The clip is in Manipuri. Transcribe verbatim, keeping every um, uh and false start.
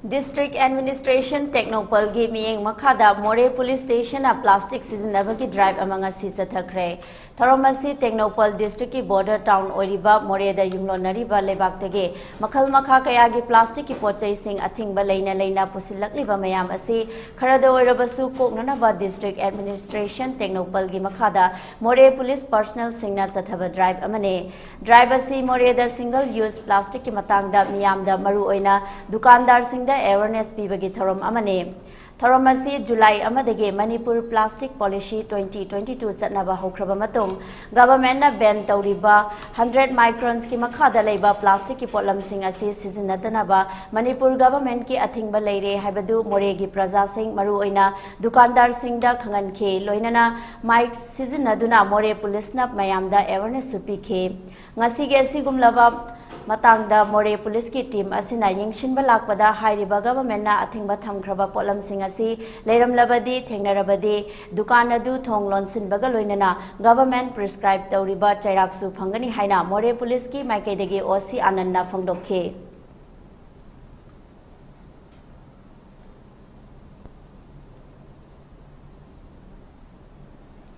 District Administration ꯇꯦꯡꯅꯧꯄꯜꯒꯤ ꯃꯤꯠꯌꯦꯡ ꯃꯈꯥꯗ ꯃꯣꯔꯦ Police Stationꯅ plastic ꯁꯤꯖꯤꯟꯅꯕꯒꯤ drive ꯑꯃ ꯉꯁꯤ ꯆꯠꯊꯈ꯭ꯔꯦ꯫ ꯊꯧꯔꯝ ꯑꯁꯤ ꯇꯦꯡꯅꯧꯄꯜ districtꯀꯤ border town ꯑꯣꯏꯔꯤꯕ ꯃꯣꯔꯦꯗ ꯌꯨꯝꯂꯣꯟꯅꯔꯤꯕ ꯂꯩꯕꯥꯛꯇꯒꯤ ꯃꯈꯜ ꯃꯈꯥ ꯀꯌꯥꯒꯤ plasticꯀꯤ ꯄꯣꯠꯆꯩꯁꯤꯡ ꯑꯊꯤꯡꯕ ꯂꯩꯅ ꯂꯩꯅ ꯄꯨꯁꯤꯜꯂꯛꯂꯤꯕ ꯃꯌꯥꯝ ꯑꯁꯤ ꯈꯔꯗ ꯑꯣꯏꯔꯕꯁꯨ ꯀꯣꯛꯅꯅꯕ District Administration ꯇꯦꯡꯅꯧꯄꯜꯒꯤ ꯃꯈꯥꯗ ꯃꯣꯔꯦ police personnelꯁꯤꯡꯅ ꯆꯠꯊꯕ drive ꯑꯃꯅꯤ꯫ Drive ꯑꯁꯤ ꯃꯣꯔꯦꯗ single use plasticꯀꯤ ꯃꯇꯥꯡꯗ ꯃꯤꯌꯥꯝꯗ, ꯃꯔꯨꯑꯣꯏꯅ ꯗꯨꯀꯥꯟꯗꯥꯔꯁꯤꯡꯗ awareness ꯄꯤꯕꯒꯤ ꯊꯧꯔꯝ ꯑꯃꯅꯤ꯫ ꯊꯧꯔꯝ ꯑꯁꯤ July ꯑꯃꯗꯒꯤ Manipur Plastic Policy twenty twenty-two ꯆꯠꯅꯕ ꯍꯧꯈ꯭ꯔꯕ ꯃꯇꯨꯡ, governmentꯅ ban ꯇꯧꯔꯤꯕ hundred micronsꯀꯤ ꯃꯈꯥꯗ ꯂꯩꯕ plasticꯀꯤ ꯄꯣꯠꯂꯝꯁꯤꯡ ꯑꯁꯤ ꯁꯤꯖꯤꯟꯅꯗꯅꯕ ꯃꯅꯤꯄꯨꯔ governmentꯀꯤ ꯑꯊꯤꯡꯕ ꯂꯩꯔꯦ ꯍꯥꯏꯕꯗꯨ ꯃꯣꯔꯦꯒꯤ ꯄ꯭ꯔꯖꯥꯁꯤꯡ, ꯃꯔꯨꯑꯣꯏꯅ ꯗꯨꯀꯥꯟꯗꯥꯔꯁꯤꯡꯗ ꯈꯪꯍꯟꯈꯤ꯫ ꯂꯣꯏꯅꯅ mic ꯁꯤꯖꯤꯟꯅꯗꯨꯅ ꯃꯣꯔꯦ policeꯅ ꯃꯌꯥꯝꯗ awarenessꯁꯨ ꯄꯤꯈꯤ꯫ ꯉꯁꯤꯒꯤ ꯑꯁꯤꯒꯨꯝꯂꯕ ꯃꯇꯥꯡꯗ ꯃꯣꯔꯦ policeꯀꯤ team ꯑꯁꯤꯅ ꯌꯦꯡꯁꯤꯟꯕ ꯂꯥꯛꯄꯗ ꯍꯥꯏꯔꯤꯕ governmentꯅ ꯑꯊꯤꯡꯕ ꯊꯝꯈ꯭ꯔꯕ ꯄꯣꯠꯂꯝꯁꯤꯡ ꯑꯁꯤ ꯂꯩꯔꯝꯂꯕꯗꯤ, ꯊꯦꯡꯅꯔꯕꯗꯤ ꯗꯨꯀꯥꯟ ꯑꯗꯨ ꯊꯣꯡ ꯂꯣꯟꯁꯤꯟꯕꯒ ꯂꯣꯏꯅꯅ government prescribe ꯇꯧꯔꯤꯕ ꯆꯩꯔꯥꯛꯁꯨ ꯐꯪꯒꯅꯤ ꯍꯥꯏꯅ ꯃꯣꯔꯦ policeꯀꯤ ꯃꯥꯏꯀꯩꯗꯒꯤ OC ꯑꯥꯅꯟꯗꯅ ꯐꯣꯡꯗꯣꯛꯈꯤ꯫